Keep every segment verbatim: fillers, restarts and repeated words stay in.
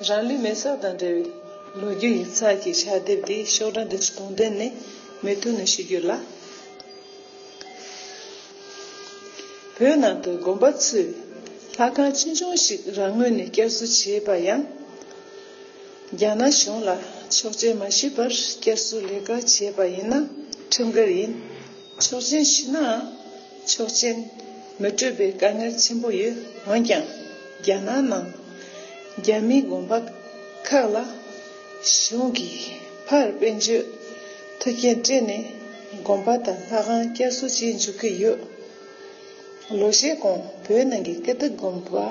རང་ལུས་མེ་སྲེག་དང་འབྲེལ་བའི་ལོ་རྒྱུས་ཡིག་ཚགས་ཀྱི་ཕྱག་དེབ་འདི་ཤོག་གྲངས་བདུན་ཅུ་དོན་བདུན་ནས་མུ་མཐུད་ནས་ཞུ་རྒྱུ་ལ། བོད་ནང་དུ་དགོན་པ་ཚོས་ལྷ་ཁང་ཆུང་ཆུང་ཞིག་རང་ངོས་ནས་བསྐྱར་གསོ་བྱས་པ་ཡང་། རྒྱ་ནག་གཞུང་ལ་ཆོག་མཆན་མ་ཞུས་པར་བསྐྱར་གསོ་ལས་ཀ་བྱས་པ་ཡིན་ན་ཁྲིམས་འགལ་ཡིན། ཆོག་མཆན་ཞུས་ནའང་ཆོག་མཆན་མི་སྤྲོད་པའི་དཀའ་ངལ་ཆེན་པོ་ཡོད། འོན་ཀྱང་རྒྱ་ནག་ནང་རྒྱ་མིའི་དགོན་པ་ཁག་ལ་གཞུང་གིས་ཕར་དཔལ་འབྱོར་མཐུན་རྐྱེན་སྤྲད་ནས་དགོན་པ་དང་ལྷ་ཁང་བསྐྱར་གསོ་བྱེད་འཇུག་གི་ཡོད། ལོ་ཤས་གོང་བོད་ནང་གི་ཀིརྟི་དགོན་པ། ཨ།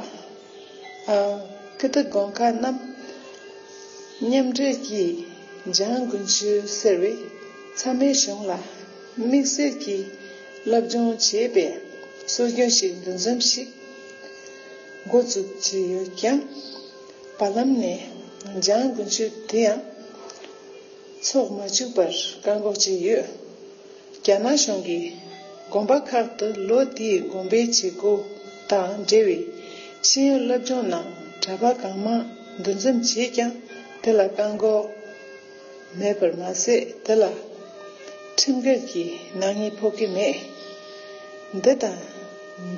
ཀིརྟི་དགོན་ཁག་རྣམས་མཉམ་འབྲེལ་གྱིས་འཇང་དགུན་ཆོས་ཟེར་བའི་ཚང་མས་གཞུང་ལ་དམིགས་བསལ་གྱི་སློབ་སྦྱོང་བྱེད་པའི་སྲོལ་རྒྱུན་ཞིག་འདུ་འཛོམས་ཤིག་འགོ་བཙུགས་བྱས་ཡོད་ཀྱང་། བར་ལམ་ནས་འཇང་དགུན་ཆོས་དེ་ཡང་འཚོགས་མ་བཅུག་པར་བཀག་འགོག་བྱས་ཡོད། རྒྱ་ནག་གཞུང་གིས་དགོན་པ་ཁག་ཏུ་ལོ་དེའི་དགོན་པའི་བྱེད་སྒོ་དང་འབྲེལ་བའི་ཤེས་ཡོན་སློབ་སྦྱོང་ནང་གྲྭ་པ་གང་མང་འདུ་འཛོམས་བྱས་ཀྱང་དེ་ལ་བཀག་འགོག་མེད་པར་མ་ཟད། དེ་ལ་ཁྲིམས་འགལ་གྱི་ནག་ཉེས་ཕོག་གི་མེད། འདི་དང་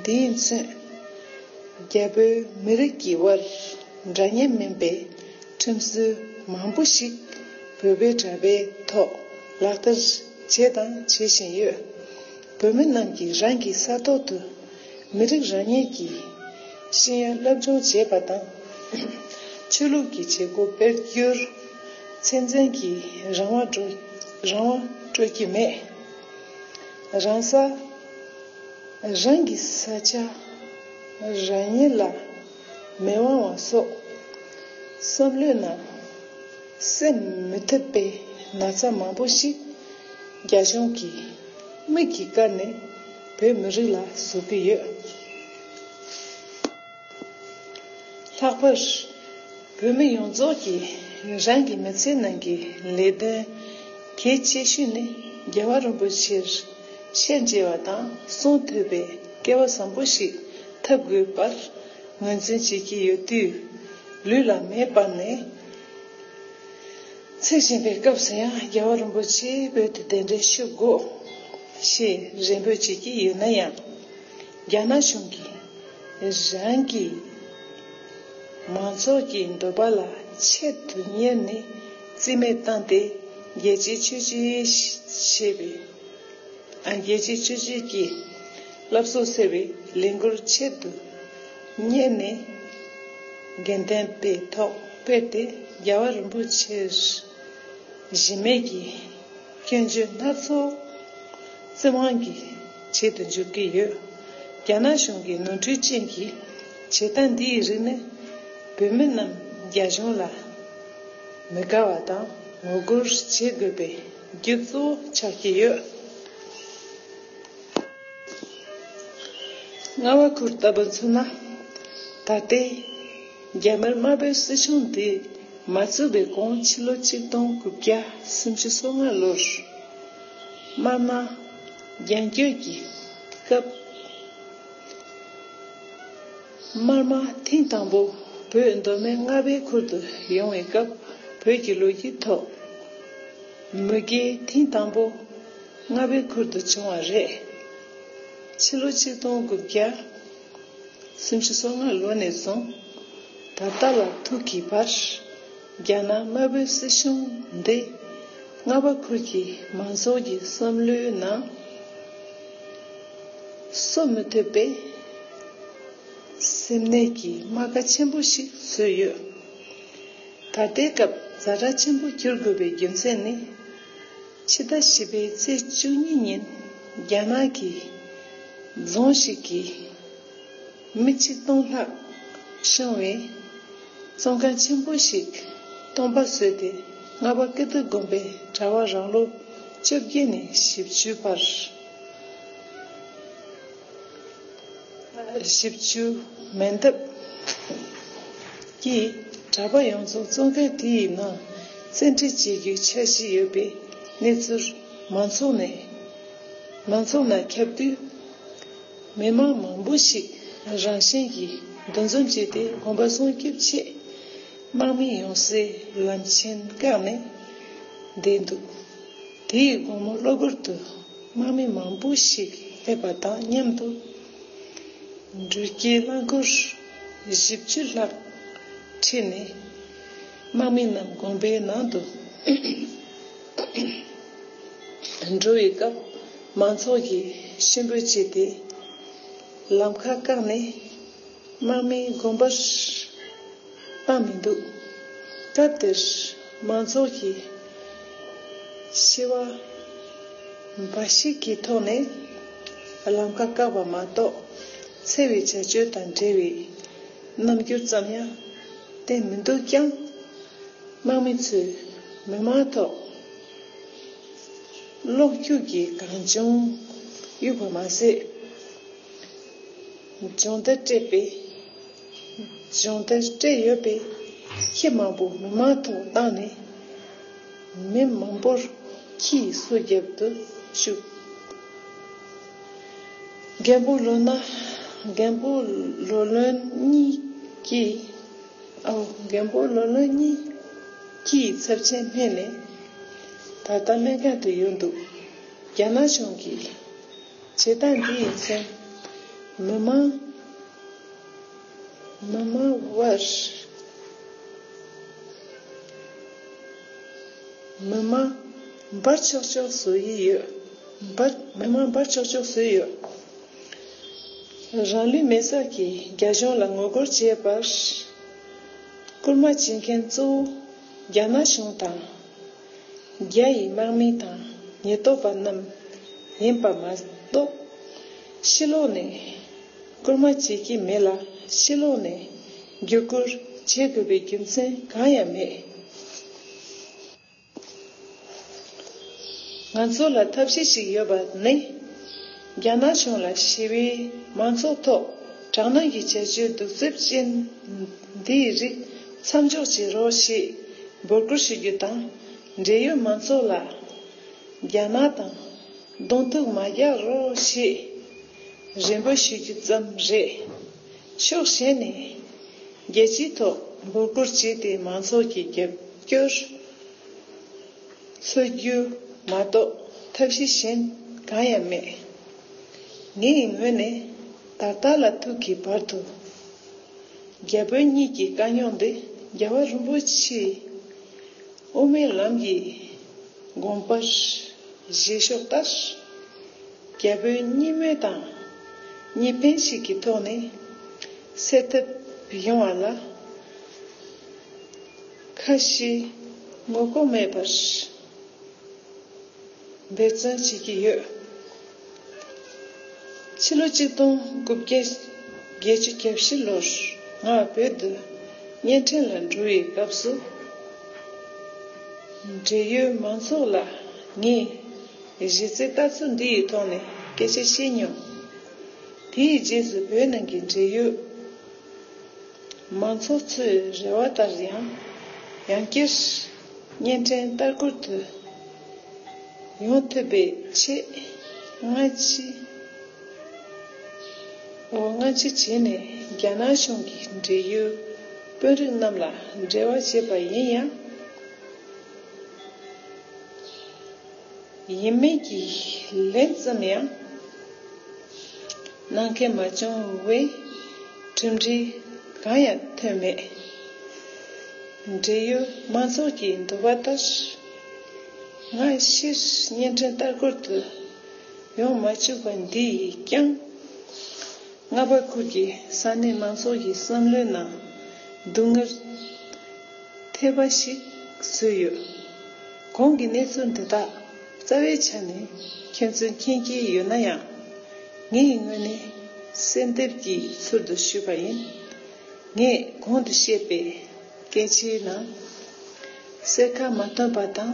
འདིས་མཚོན། རྒྱ་བོད་མི་རིགས་ཀྱི་དབར་འདྲ་མཉམ་མིན་པའི་ཁྲིམས་སྲོལ་མང་པོ་ཞིག་བོད་པའི་གྲྭ་པའི་ཐོག་ལག་བསྟར་བྱས་དང་བྱེད་བཞིན་ཡོད། བོད་མི་རྣམས་ཀྱིས་རང་གི་ས་ཐོག་ཏུ་མི་རིགས་རང་ཉིད་ཀྱི་ཤེས་ཡོན་སློབ་སྦྱོང་བྱེད་པ་དང་། ཆོས་ལུགས་ཀྱི་བྱེད་སྒོ་སྤེལ་རྒྱུར་ཚད་འཛིན་གྱིས་རང་དབང་སྤྲོད་རང་དབང་སྤྲོད་ཀྱི་མེད། རང་ས་རང་གི་ས་ཆ་རང་ཉིད་ལ་མི་དབང་བ་སོགས་བསམ་བློའི་ནང་སེམས་མི་ཐུབ་པའི་ན་ཚ་མང་པོ་ཞིག་རྒྱ་གཞུང་གིས་མིག་གིས་བཀར་ནས་བོད་མི་རིགས་ལ་བཟོ་གི་ཡོད། ལྷག་པར་བོད་མི་ཡོངས་རྫོགས་ཀྱིས་རང་གི་མི་ཚེ་ནང་གི་ལས་དོན་གལ་ཆེ་ཤོས་ནི་རྒྱལ་བ་རིན་པོ་ཆེར་ཕྱག་འཚལ་བ་དང་གསུང་ཐོས་པའི་སྐལ་བ་བཟང་པོ་ཞིག་ཐོབ་དགོས་པར་ངོས་འཛིན་བྱེད་ཀྱི་ཡོད་དུས། ལུས་ལ་མེ་སྤར་ནས་འཚིག་བཞིན་པའི་སྐབས་སུ་ཡང་རྒྱལ་བ་རིན་པོ་ཆེ་བོད་དུ་གདན་འདྲེན་ཞུ་དགོས་ཞེས་རེ་འབོད་བྱེད་ཀྱི་ཡོད་ན་ཡང་། རྒྱ་ནག་གཞུང་གིས་རང་གི་མང་ཚོགས་ཀྱི་འདོད་པ་ལ་ཆེད་དུ་གཉེར་ནས་རྩིས་མེད་བཏང་སྟེ། རྒྱལ་སྤྱིའི་ཆོས་བྱེད་ཞེས་པའི། ཨ། རྒྱལ་སྤྱིའི་ཆོས་བྱེད་ཀྱི་སློབ་གསོ་ཟེར་བའི་ལས་འགུལ་ཆེད་དུ་གཉེར་ནས། དགེ་ལྡན་པའི་ཐོག་སྤེལ་ཏེ་རྒྱལ་བ་རིན་པོ་ཆེར་གཞི་མེད་ཀྱི་སྐྱོན་བརྗོད་སྣ་ཚོགས་བཙན་དབང་གིས་བྱེད་དུ་འཇུག་གི་ཡོད། རྒྱ་ནག་གཞུང་གི་ནོར་འཁྲུལ་ཅན་གྱི་བྱེད་སྟངས་འདིའི་རིགས་ནི་བོད་མི་རྣམས་རྒྱ་གཞུང་ལ་མི་དགའ་བ་དང་ངོ་རྒོལ་བྱེད་དགོས་པའི་རྒྱུ་གཙོ་བོ་ཆགས་ཀྱི་ཡོད། རྔ་བ་ཁུལ་ལྟ་བུ་མཚོན་ན། ད་ལྟའི་རྒྱ་དམར་དམར་པོའི་སྲིད་གཞུང་འདི་མ་བཙུགས་པའི་གོང་ཕྱི་ལོ་ཆིག་སྟོང་དགུ་བརྒྱ་སུམ་ཅུ་སོ་ལྔ་ལོར་དམར་དམག་རྒྱང་སྐྱོད་ཀྱི་སྐབས། དམར་དམག་ཐེངས་དང་པོ་བོད་མདོ་སྨད་རྔ་བའི་ཁུལ་དུ་ཡོང་བའི་སྐབས། བོད་ཀྱི་ལོ་རྒྱུས་ཐོག་མུ་གེ་ཐེངས་དང་པོ་རྔ་བའི་ཁུལ་དུ་བྱུང་བ་རེད། ཕྱི་ལོ་ཆིག་སྟོང་དགུ་བརྒྱ་སུམ་ཅུ་སོ་ལྔ་ལོ་ནས་བཟུང་ད་ལྟ་ལ་ཐུག་གི་བར། རྒྱ་ནག་དམར་པོའི་སྲིད་གཞུང་འདི་རྔ་བ་ཁུལ་གྱི་མང་ཚོགས་ཀྱི་བསམ་བློའི་ནང་གསོ་མི་ཐུབ་པའི་སེམས་ནད་ཀྱི་རྨ་ཁ་ཆེན་པོ་ཞིག་བཟོས་ཡོད། ད་ལྟའི་སྐབས་ཛ་དྲག་ཆེན་པོ་གྱུར་དགོས་པའི་རྒྱུ་མཚན་ནི། ཕྱི་ཟླ་བཞི་པའི་ཚེས་བཅུ་གཉིས་ཉིན་རྒྱ་ནག་གི་རྫོང་ཞིག་གི་མི་ཆིག་སྟོང་ལྷག་ཤོང་བའི་བཙོན་ཁང་ཆེན་པོ་ཞིག་སྟོང་པ་བཟོས་ཏེ། རྔ་བ་ཀིརྟི་དགོན་པའི་གྲྭ་བ་རང་ལོ་བཅོ་བརྒྱད་ནས་བཞི་བཅུ་བར། བཞི་བཅུ་མན་འདབ་ཀྱི་གྲྭ་པ་ཡོངས་རྫོགས་བཙོན་ཁང་དེའི་ནང་བཙན་ཁྲིད་བྱེད་རྒྱུའི་འཆར་གཞི་ཡོད་པའི་གནས་ཚུལ་མང་ཚོགས་ནས་མང་ཚོགས་ནང་ཁྱབ་དུས། མི་མང་མང་པོ་ཞིག་རང་བཞིན་གྱིས་འདུ་འཛོམས་བྱས་ཏེ་དགོན་པ་སྲུང་སྐྱོབ་ཆེད་ དམག་མི་ཡོང་སའི་ལམ་ཆེན་བཀག་ནས་བསྡད་འདུག་དེའི་དགོང་མོ་གློ་བུར་དུ་དམག་མི་མང་པོ་ཞིག་སླེབས་པ་དང་མཉམ་དུ། འགྲུལ་སྐྱེལ་རླངས་འཁོར་བཞི་བཅུ་ལྷག་ཁྲིད་ནས་དམག་མི་རྣམས་དགོན་པའི་ནང་དུ་འགྲོ་བའི་སྐབས། མང་ཚོགས་ཀྱིས་གཤིན་པོ་བྱས་ཏེ་ལམ་ཁ་བཀག་ནས་དམག་མི་དགོན་པར་བཏང་མི་འདུག་སྐབས་དེར་མང་ཚོགས་ཀྱིས་ཤི་བ་འབའ་ཞིག་གི་ཐོག་ནས་ལམ་ཁ་བཀག་པ་མ་གཏོགས། འཚེ་བའི་བྱ་སྤྱོད་དང་འབྲེལ་བའི་རྣམ་འགྱུར་ཙམ་ཡང་བསྟན་མི་འདུག་ཀྱང་། དམག་མི་ཚོས་མི་མང་ཐོག་གློག་འཁྱུག་གིས་གང་བྱུང་གཡུག་པ་མ་ཟད། སྦྱོང་བརྡར་སྤྲད་པའི། སྦྱོང་བརྡར་སྤྲད་ཡོད་པའི་ཁྱི་མང་པོ་མི་མང་ཐོག་བཏང་ནས། མི་མང་པོར་ཁྱིས་སོ་བརྒྱབ་ཏུ་བཅུག་རྒན་པོ་ལོ་ན། རྒན་པོ་ལོ་ལོན་གཉིས་ཀྱིས། ཨོ། རྒན་པོ་ལོ་ལོན་གཉིས་ཀྱིས་ཚབས་ཆེན་སྨན་ནས་ད་ལྟ་སྨན་ཁང་དུ་ཡོད་འདུག་རྒྱ་ནག་གཞུང་གིས་བྱེད་སྟངས་འདི་ཡིན་ཚེ། མི་མང་། མི་མང་བར། མི་མང་འབར་ཆོག་ཆོག་བཟོ་ཡི་ཡོད། འབར། མི་མང་འབར་ཆོག་ཆོག་བཟོས་ཡོད། རང་ལུས་མེར་སྲེག་གིས་རྒྱ་གཞུང་ལ་ངོ་རྒོལ་བྱས་པར། སྐུལ་མ་བྱེད་མཁན་གཙོ་བོ་རྒྱ་ནག་གཞུང་དང་། རྒྱ་ཡི་དམག་མི་དང་ཉེན་རྟོག་པ་རྣམས་ཡིན་པ་མ་གཏོགས། ཕྱི་ལོགས་ནས་སྐུལ་མ་བྱེད་ཀྱི་མེད་ལ། ཕྱི་ལོགས་ནས་བརྒྱུད་སྐུལ་བྱེད་དགོས་པའི་རྒྱུ་མཚན་གང་ཡང་མེད། ང་ཚོ་ལ་ཐབས་ཤེས་ཤིག་ཡོད་པ་ནི། རྒྱ་ནག་གཞུང་ལ་ཞི་བའི་མང་ཚོགས་ཐོག་དྲག་གནོན་གྱི་བྱ་སྤྱོད་གདུག་རྩུབ་ཅན་འདིའི་རིགས་མཚམས་འཇོག་བྱེད་རོགས་ཞེས་འབོད་སྐུལ་ཞུ་རྒྱུ་དང་། འབྲེལ་ཡོད་མང་ཚོགས་ལ་རྒྱ་ནག་དང་གདོང་ཐུག་མ་རྒྱག་རོགས་ཞེས་རེ་འབོད་ཞུ་རྒྱུ་ཙམ་རེད། ཕྱོགས་གཞན་ནས། རྒྱལ་སྤྱིའི་ཐོག་འབོད་སྐུལ་བྱས་ཏེ་མང་ཚོགས་ཀྱི་རྒྱབ་སྐྱོར་འཚོལ་རྒྱུ་མ་གཏོགས་ཐབས་ཤེས་གཞན་གང་ཡང་མེད། ངའི་ངོས་ནས་ད་ལྟ་ལ་ཐུག་གི་བར་དུ་རྒྱ་བོད་གཉིས་ཀྱི་དཀའ་རྙོག་འདི་རྒྱལ་བ་རིན་པོ་ཆེའི་དབུ་མའི་ལམ་གྱི་དགོངས་པར་བཞེས་ཕྱོགས་ལྟར། རྒྱ་བོད་གཉིས་མོས་དང་གཉིས་ཕན་ཞིག་གི་ཐོག་ནས་སེལ་ཐབས་ཡོང་བ་ལ་ཁ་ཞེ་ངོ་ལྐོག་མེད་པར་འབད་བརྩོན་བྱེད་ཀྱི་ཡོད། ཕྱི་ལོ་གཅིག་སྟོང་དགུ་བརྒྱ་བརྒྱད་ཅུ་གྱ་བཞི་ལོར་ང་བོད་དུ་གཉེན་འཕྲིན་ལ་འགྲོ་བའི་སྐབས་སུ། འབྲེལ་ཡོད་མང་ཚོགས་ལ་ངས་གཞི་རྩའི་ལྟ་ཚུལ་འདི་ཡི་ཐོག་ནས་སྐད་ཆ་བཤད་མྱོང་། དེའི་རྗེས་སུ་བོད་ནང་གི་འབྲེལ་ཡོད་མང་ཚོགས་ཚོའི་རེ་བ་ལྟར་ཡང་ཡང་བསྐྱར་གཉེན་འཕྲིན་ལྟ་སྐོར་དུ་ཡོང་ཐུབ་པའི་ཆེད་སྔ་ཕྱི། འོ། སྔ་ཕྱི་བྱས་ནས་རྒྱ་ནག་གཞུང་གི་འབྲེལ་ཡོད་དཔོན་རིགས་རྣམས་ལ་འབྲེལ་བ་བྱས་པ་ཡིན་ཡང་། ཡིན་མིན་གྱི་ལན་ཙམ་ཡང་གནང་མཁན་མ་བྱུང་བས་གྲུབ་འབྲས་གང་ཡང་ཐོན་མེད། འབྲེལ་ཡོད་མང་ཚོགས་ཀྱི་འདོད་པ་ལྟར། སྔ་ཕྱིར་བརྙན་འཕྲིན་ལྟ་སྐོར་དུ་ཡོང་མ་བཅུག་པ་འདི་ཡིས་ཀྱང་། རྔ་བ་ཁུལ་གྱི་ས་གནས་མང་ཚོགས་ཀྱི་བསམ་བློའི་ནང་སྡུག་བསྔལ་ཐེབས་པ་ཞིག་བཟོས་ཡོད། གོང་གི་གནས་ཚུལ་འདི་དག་རྩ་བའི་ཆ་ནས་ཁྱེད་ཚོས་མཁྱེན་གྱི་ཡོད་ན་ཡང་། ངའི་ངོས་ནས་གསལ་འདེབས་ཀྱི་ཚུལ་དུ་ཞུས་པ་ཡིན། ངས་གོང་དུ་བཤད་པའི་སྐད་ཆའི་ནང་གསལ་ཁ་མ་ཐོན་པ་དང་།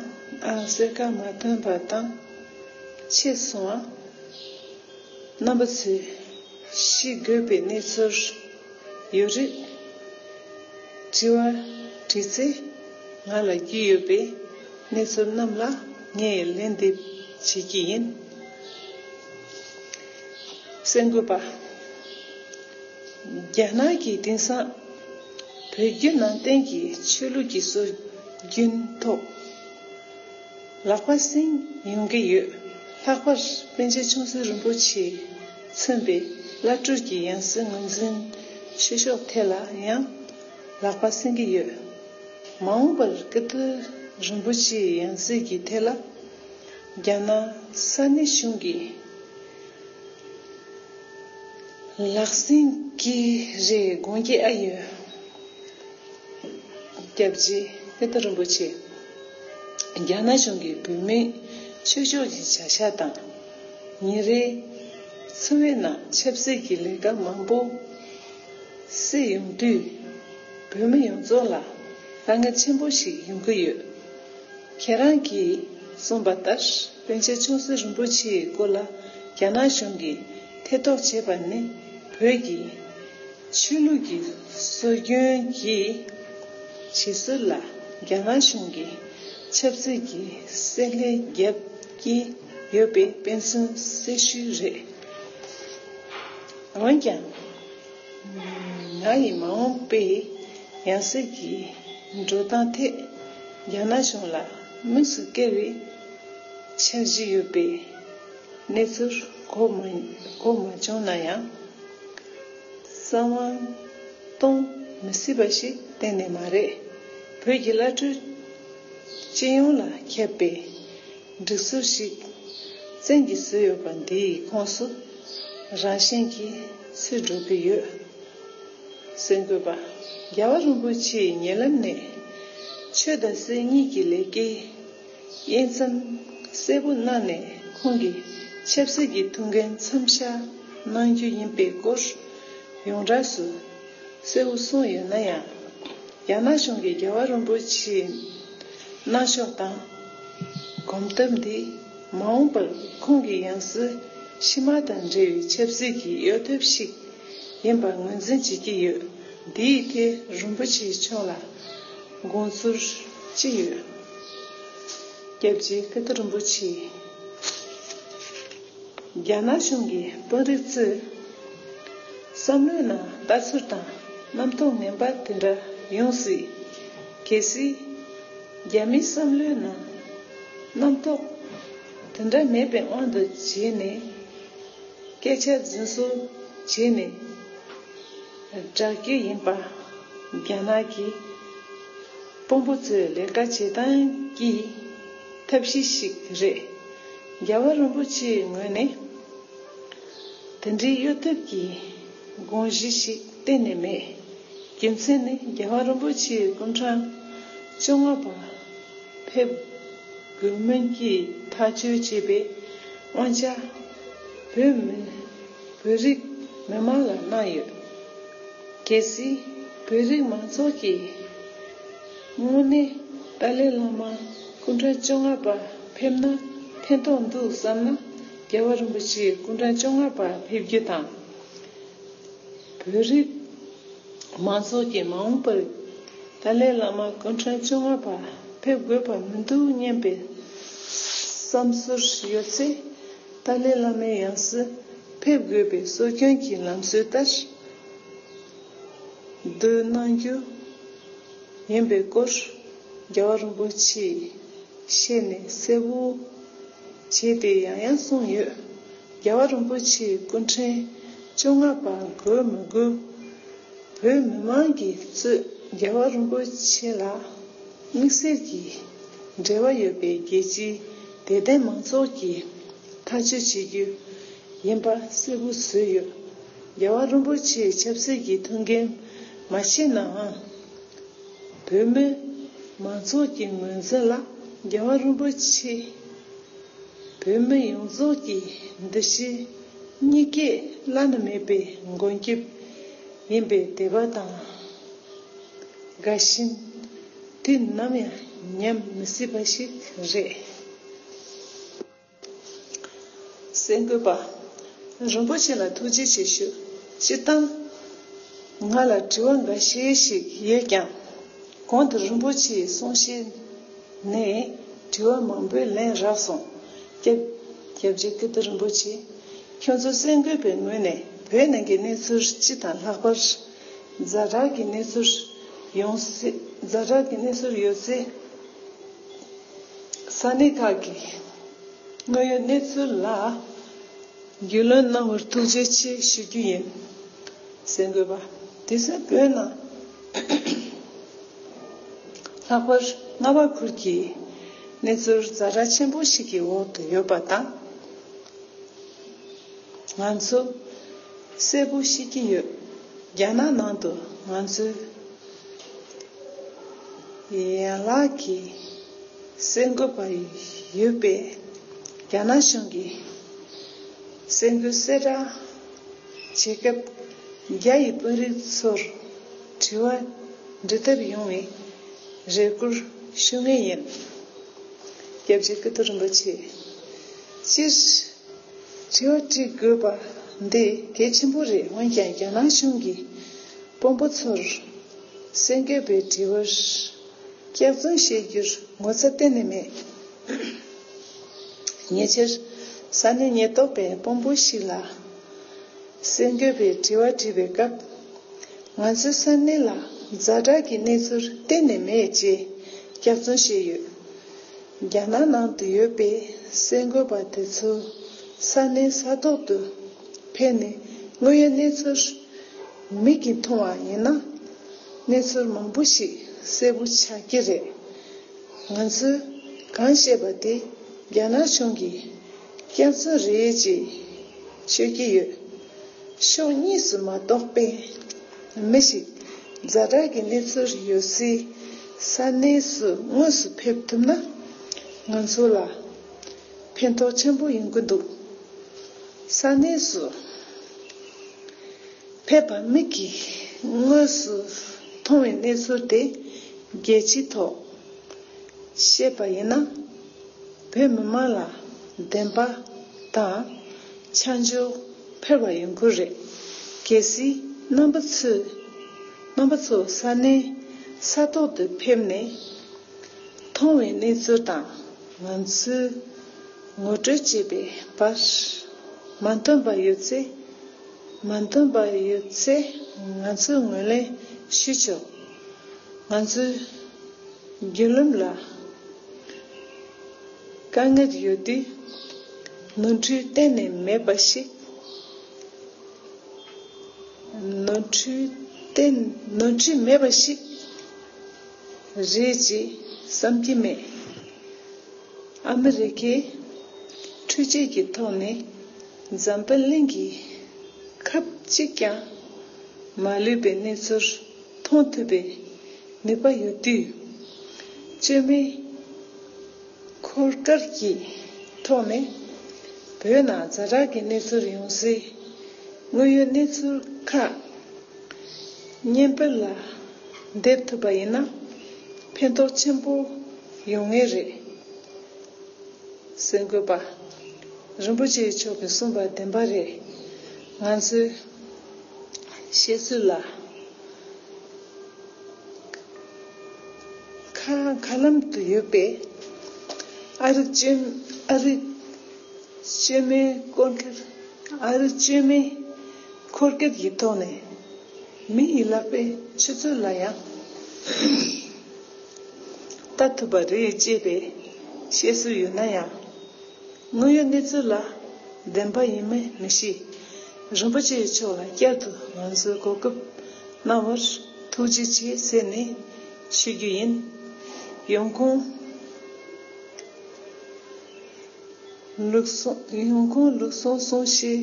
ཨ། གསལ་ཁ་མ་ཐོན་པ་དང་། ཆེ་སོང་བ། རྣམ་པ་ཚོས་ཤེས་དགོས་པའི་གནས་ཚུལ་ཡོད་རིགས། དྲི་བ་དྲིས་ཚེ་ང་ལ་རྒྱུས་ཡོད་པའི་གནས་ཚུལ་རྣམས་ལ་ངས་ལན་འདེབས་བྱེད་ཀྱི་ཡིན། གསར་འགོད་པ། རྒྱ་ནག་གི་དེང་སང་ བོད་བརྒྱུད་ནང་བསྟན་གྱི་ཆོས་ལུགས་ཀྱི་སྲོལ་རྒྱུན་ཐོག་ལག་པ་བསྲིངས་ཡོང་གི་ཡོད། ལྷག་པར་པཎ་ཆེན་ཆུང་སྲིད་རིན་པོ་ཆེ་མཚོན་པའི་བླ་སྤྲུལ་གྱི་ཡང་སྲིད་ངོས་འཛིན་བྱེད་ཕྱོགས་ཐད་ལ་ཡང་ལག་པ་བསྲིངས་ཀྱི་ཡོད། མ་འོངས་པར་ཀིརྟི་རིན་པོ་ཆེའི་ཡང་སྲིད་ཀྱི་ཐད་ལ་རྒྱ་ནག་ས་གནས་གཞུང་གིས་ལག་ཟིན་གྱི་རེད་དགོངས་ཀྱི་ཨ་ཡོད། སྐྱབས་རྗེ་ཀིརྟི་རིན་པོ་ཆེ། རྒྱ་ནག་གཞུང་གིས་བོད་མིའི་ཆོས་ཕྱོགས་ཀྱི་བྱ་གཞག་དང་། ཉིན་རེའི་འཚོ་བའི་ནང་ཆབ་སྲིད་ཀྱི་ལས་ཀ་མང་པོ་སེལ་ཡོང་དུས། བོད་མི་ཡོངས་རྫོགས་ལ་དཀའ་ངལ་ཆེན་པོ་ཞིག་ཡོང་གི་ཡོད། ཁྱེད་རང་གིས་གསུངས་པ་ལྟར། པཎ་ཆེན་ཆུང་སྲིད་རིན་པོ་ཆེའི་སྐོར་ལ་རྒྱ་ནག་གཞུང་གིས་ཐེ་གཏོགས་བྱས་པ་ནི། བོད་ཀྱི་ཆོས་ལུགས་ཀྱི་སྲོལ་རྒྱུན་གྱི་བྱེད་སྲོལ་ལ་རྒྱ་ནག་གཞུང་གིས་ཆབ་སྲིད་ཀྱི་བསྲེ་ལྷད་བརྒྱབ་ཀྱི་ཡོད་པའི་དཔེ་མཚོན་གསལ་ཤོས་རེད། འོན་ཀྱང་། ང་ཡི་མ་འོངས་པའི་ཡང་སྲིད་ཀྱི་འགྲོ་སྟངས་ཐད་རྒྱ་ནག་གཞུང་ལ་དམིགས་སུ་བཀལ་བའི་འཆར་གཞི་ཡོད་པའི་གནས་ཚུལ་གོ་མ་གོ་མ་བྱུང་ན་ཡང་། བསམ་དབང་གཏོང་མི་སྲིད་པ་ཞིག་གཏན་ནས་མ་རེད། བོད་ཀྱི་བླ་སྤྲུལ་སྤྱི་ཡོངས་ལ་ཁྱབ་པའི་སྒྲིག་སྲོལ་ཞིག་བཙན་གྱིས་བཟོས་ཡོད་པ་འདིའི་ཁོངས་སུ་རང་བཞིན་གྱིས་ཚུད་འགྲོ་གི་ཡོད། གསར་འགོད་པ། རྒྱལ་བ་རིན་པོ་ཆེའི་ཉེ་ལམ་ནས་ཆོས་དང་སྲིད་གཉིས་ཀྱི་ལས་ཀའི་དབྱེ་མཚམས་གསལ་པོ་གནང་ནས། ཁོང་གིས་ཆབ་སྲིད་ཀྱི་ཐུགས་འགན་མཚམས་བཞག་གནང་རྒྱུ་ཡིན་པའི་སྐོར་ཡོངས་གྲགས་སུ་གསལ་པོ་གསུངས་ཡོད་ན་ཡང་། རྒྱ་ནག་གཞུང་གིས་རྒྱལ་བ་རིན་པོ་ཆེའི་གནང་ཕྱོགས་དང་གོམ་སྟབས་འདིས་མ་འོངས་པར་ཁོང་གི་ཡང་སྲིད་ཕྱི་མ་དང་འབྲེལ་བའི་ཆབ་སྲིད་ཀྱི་གཡོ་ཐབས་ཤིག་ཡིན་པ་ངོས་འཛིན་བྱེད་ཀྱི་ཡོད། འདིའི་ཐད་རིན་པོ་ཆེ་མཆོག་ལ་དགོངས་ཚུལ་ཅི་ཡོད། སྐྱབས་རྗེ་ཀིརྟི་རིན་པོ་ཆེ། རྒྱ་ནག་གཞུང་གི་དཔོན་རིགས་ཚོས་བསམ་བློའི་ནང་ལྟ་ཚུལ་དང་རྣམ་རྟོག་ངན་པ་དེ་འདྲ་ཡོང་སྲིད། གལ་སྲིད་རྒྱ་མིའི་བསམ་བློའི་ནང་རྣམ་རྟོག་དེ་འདྲ་མེད་པའི་དབང་དུ་བྱས་ནས། སྐད་ཆ་རྫུན་བཟོ་བྱས་ནས་བསྒྲགས་རྒྱུ་ཡིན་པ། རྒྱ་ནག་གི་དཔོན་པོ་ཚོའི་ལས་ཀ་བྱེད་སྟངས་ཀྱི་ཐབས་ཤེས་ཤིག་རེད། རྒྱལ་བ་རིན་པོ་ཆེའི་ངོས་ནས་དེ་འདྲའི་གཡོ་ཐབས་ཀྱི་དགོངས་གཞི་ཞིག་གཏན་ནས་མེད། རྒྱུ་མཚན་ནི་རྒྱལ་བ་རིན་པོ་ཆེའི་སྐུ་ཕྲེང་བཅོ་ལྔ་པ་ཕེབས་དགོས་མིན་གྱི་ཐག་གཅོད་བྱས་པའི་དབང་ཆ་བོད་མི་བོད་རིགས་མི་མང་ལ་གནང་ཡོད། གལ་སྲིད་བོད་རིགས་མང་ཚོགས་ཀྱིས་དངོས་གནས་ཏཱ་ལའི་བླ་མ་སྐུ་ཕྲེང་བཅོ་ལྔ་པ་ཕེབས་ན་ཕན་ཐོགས་འདུག་བསམ་ན། རྒྱལ་བ་རིན་པོ་ཆེ་སྐུ་ཕྲེང་བཅོ་ལྔ་པ་ཕེབས་རྒྱུ་དང་། བོད་རིགས་མང་ཚོགས་ཀྱིས་མ་འོངས་པར་ཏཱ་ལའི་བླ་མ་སྐུ་ཕྲེང་བཅོ་ལྔ་པ་ཕེབས་དགོས་པ་མི་འདུག་སྙམ་པའི་བསམ་ཚུལ་ཡོད་ཚེ། ཏཱ་ལའི་བླ་མའི་ཡང་སྲིད་ཕེབས་དགོས་པའི་སྲོལ་རྒྱུན་གྱི་ལམ་སྲོལ་ལྟར་བསྡུ་གནང་རྒྱུ་ཡིན་པའི་སྐོར་རྒྱལ་བ་རིན་པོ་ཆེས་ཞལ་ནས་གསལ་པོ་བྱས་ཏེ་ཡང་ཡང་གསུངས་ཡོད། རྒྱལ་བ་རིན་པོ་ཆེའི་སྐུ་ཕྲེང་བཅོ་ལྔ་པ་དགོས་མི་དགོས། བོད་མི་མང་གིས་གཙོས་རྒྱལ་བ་རིན་པོ་ཆེ་ལ་དམིགས་བསལ་གྱི་འབྲེལ་བ་ཡོད་པའི་རྒྱལ་སྤྱིའི་དད་ལྡན་མང་ཚོགས་ཀྱིས་ཐག་གཅོད་བྱེད་རྒྱུ་ཡིན་པ་གསལ་པོ་བཟོས་ཡོད། རྒྱལ་བ་རིན་པོ་ཆེའི་ཆབ་སྲིད་ཀྱི་ཐུགས་འགན་མ་བཞེས་ནའང་། བོད་མི་མང་ཚོགས་ཀྱི་ངོས་འཛིན་ལ་རྒྱལ་བ་རིན་པོ་ཆེ་བོད་མི་ཡོངས་རྫོགས་ཀྱི་འདུ་ཤེས་གཉིས་ཀས་བླ་ན་མེད་པའི་མགོན་སྐྱབས་ཡིན་པའི་དད་པ་དང་དགའ་ཞེན་དུས་ནམ་ཡང་ཉམས་མི་སྲིད་པ་ཞིག་རེད། གསར་འགོད་པ། རིན་པོ་ཆེ་ལ་ཐུགས་རྗེ་ཆེ་ཞུ། སྤྱིར་བཏང་ང་ལ་དྲི་བ་འགའ་ཤས་ཤིག་ཡོད་ཀྱང་། གོང་དུ་རིན་པོ་ཆེའི་གསུང་བཤད་ནས་དྲི་བ་མང་པོས་ལན་རག་སོང་། སྐྱབས་སྐྱབས་རྗེ་ཀིརྟི་རིན་པོ་ཆེ། ཁྱོད་ཚོ་གསར་འགོད་པའི་ངོས་ནས་བོད་ནང་གི་གནས་ཚུལ་སྤྱི་དང་ལྷག་པར་ཛ་དྲག་གི་གནས་ཚུལ་ ཡོང་སྲིད། ཛ་དྲག་གི་གནས་ཚུལ་ཡོད་ཚེ། ས་གནས་ཁག་གི་དངོས་ཡོད་གནས་ཚུལ་ལ་རྒྱུས་ལོན་གནང་བར་ཐུགས་རྗེ་ཆེ་ཞུ་རྒྱུ་ཡིན། གསར་འགོད་པ། དེ་སྔ་བོད་ནང་ལྷག་པར་རྔ་བ་ཁུལ་གྱི་གནས་ཚུལ་ཛ་དྲག་ཆེན་པོ་ཞིག་གི་འོག་ཏུ་ཡོད་པ་དང་། ང་ཚོ་གསལ་པོ་ཤེས་ཀྱི་ཡོད། རྒྱ་ནག་ནང་དུ་ང་ཚོའི་ཡན་ལག་གི་གསར་འགོད་པ་ཡོད་པས། རྒྱ་ནག་གཞུང་གིས་གསར་འགོད་གསལ་བསྒྲགས་བྱེད་སྐབས། རྒྱ་ཡི་དཔོན་རིགས་ཚོར་དྲི་བ་འདྲི་ཐབས་ཡོང་བའི་རེ་སྐུལ་ཞུ་ངེས་ཡིན། སྐྱབས་རྗེ་ཀིརྟི་རིན་པོ་ཆེ། སྤྱིར། དྲི་བ་དྲི་དགོས་པ་འདི་གལ་ཆེན་པོ་རེད། འོན་ཀྱང་། རྒྱ་ནག་གཞུང་གིས་དཔོན་པོ་ཚོར་གསར་འགོད་པའི་དྲི་བར་སྐྱག་རྫུན་བཤད་རྒྱུར་ངོ་ཚ་གཏན་ནས་མེད། ཉེ་ཆར། ས་གནས་ཉེན་རྟོག་པས་དཔོན་པོ་ཞིག་ལ་གསར་འགོད་པས་དྲི་བ་དྲིས་པའི་སྐབས། ང་ཚོའི་ས་གནས་ལ་ཛ་དྲག་གི་གནས་ཚུལ་གཏན་ནས་མེད་ཅེས་སྐྱག་རྫུན་བཤད་ཡོད། རྒྱ་ནག་ནང་དུ་ཡོད་པའི་གསར་འགོད་པ་དེ་ཚོ་ས་གནས་ས་ཐོག་ཏུ་ཕེབས་ནས་དངོས་ཡོད་གནས་ཚུལ་མིག་གིས་མཐོང་བ་ཡིན་ན། གནས་ཚུལ་མང་པོ་ཞིག་གསལ་པོ་ཆགས་ཀྱི་རེད། ང་ཚོས་གང་བཤད་པ་དེ་རྒྱ་ནག་གཞུང་གིས་སྐྱག་རྫུན་རེད་ཅེས་ཤོད་ཀྱི་ཡོད། ཕྱོགས་གཉིས་སུ་མ་གཏོགས་པའི་མི་ཞིག་ཛ་དྲག་གི་གནས་ཚུལ་ཡོད་སའི་ས་གནས་སུ་དངོས་སུ་ཕེབས་ཐུབ་ན། ང་ཚོ་ལ་ཕན་ཐོགས་ཆེན་པོ་ཡོང་གི་འདུག། ས་གནས་སུ་ཕེབས་པ་མིག་གིས་དངོས་སུ་མཐོང་བའི་གནས་ཚུལ་དེ་རྒྱལ་སྤྱིའི་ཐོག་བཤད་པ་ཡིན་ན། བོད་མི་མང་ལ་བདེན་པ་དང་ཆ་འཇོག་འཕེར་བ་ཡོང་གི་རེད། གལ་སྲིད་རྣམ་པ་ཚོས། རྣམ་པ་ཚོ་ས་གནས་ས་ཐོག་ཏུ་ཕེབས་ནས་མཐོང་བའི་གནས་ཚུལ་དང་ང་ཚོས་ངོ་སྤྲོད་བྱེད་པའི་བར་མ་མཐུན་པ་ཡོད་ཚེ། མ་མཐུན་པ་ཡོད་ཚེ་ང་ཚོས་ངོས་ལེན་ཞུ་ཆོག། ང་ཚོའི་བརྒྱུད་ལམ་ལ་དཀའ་ངལ་ཡོད་དུས། ནོར་འཁྲུལ་གཏན་ནས་མེད་པ་ཞིག། ནོར་འཁྲུལ་གཏན། ནོར་འཁྲུལ་མེད་པ་ཞིག་རེད་ཅེས་བསམ་གྱི་མེད། ཨ་མི་རི་ཀས་འཕྲུལ་ཆས་ཀྱི་ཐོག་ནས་འཛམ་བུ་གླིང་གི་ཁབ་གཅིག་ཀྱང་མ་ལུས་པའི་གནས་ཚུལ་མཐོང་ཐུབ་པའི་ནུས་པ་ཡོད་དུས། བཅོས་མའི་འཁོར་སྐར་གྱི་ཐོག་ནས་བོད་ནང་ཛ་དྲག་གི་གནས་ཚུལ་ཡོང་སའི་དངོས་ཡོད་གནས་ཚུལ་ཁག་བརྙན་དཔེ་ལ་འདེབས་ཐུབ་པ་ཡིན་ན་ཕན་ཐོགས་ཆེན་པོ་ཡོང་ངེས་རེད། གསར་འགོད་པ། རིན་པོ་ཆེ་མཆོག་གིས་གསུངས་པ་བདེན་པ་རེད། ང་ཚོའི་བཤད་ཚུལ་ལ་ཁ། ཁ་ལམ་དུ་ཡོད་པའི་ཨ་རིག་བཅོས། ཨ་རིག་བཅོས་མའི་འཁོར་སྐར། ཨ་རིག་བཅོས་མའི་འཁོར་སྐར་གྱི་ཐོག་ནས་མི་ཡི་ལག་པའི་ཆུ་ཚོད་ལ་ཡང་ལྟ་ཐུབ་པ་རེད་ཅེས་པའི་བཤད་སྲོལ་ཡོད་ན་ཡང་། དངོས་ཡོད་གནས་ཚུལ་ལ་བདེན་པ་ཡིན་མིན་མི་ཤེས། རིན་པོ་ཆེ་མཆོག་ལ་བསྐྱར་དུ་ང་ཚོའི་གོ་སྐབས་གནང་བར་ཐུགས་རྗེ་ཆེ་ཟེར་ནས་ཞུ་རྒྱུ་ཡིན། ཡོང་ཁུངས། ལུགས་སྲོལ། ཡོང་ཁུངས། ལུགས་སྲོལ་སྲུང་བྱེད་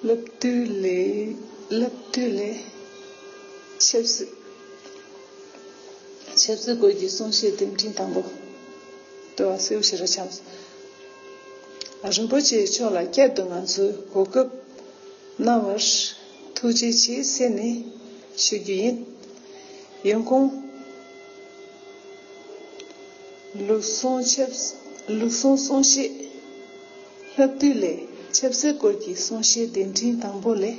སློབ་དུས་ལས། སློབ་དུས་ལས། ཆབ་སྲིད། ཆབ་སྲིད་སྐོར་གྱི་གསུང་བཤད་དེབ་ཕྲེང་དང་པོ། ལྟོ་བ་སེའུ་ཞེ་དྲག་འཆམས། རིན་པོ་ཆེ་མཆོག་ལ་བསྐྱར་དུ་ང་ཚོའི་གོ་སྐབས་གནང་བར་ཐུགས་རྗེ་ཆེ་ཟེར་ནས་ཞུ་རྒྱུ་ཡིན། ཡོང་ཁུངས། ལུགས་སྲོལ་ཆབ། ལུགས་སྲོལ་གསུང་བཤད་སློབ་དུས་ལས། ཆབ་སྲིད་སྐོར་གྱི་གསུང་བཤད་དེབ་ཕྲེང་དང་པོ་ལས།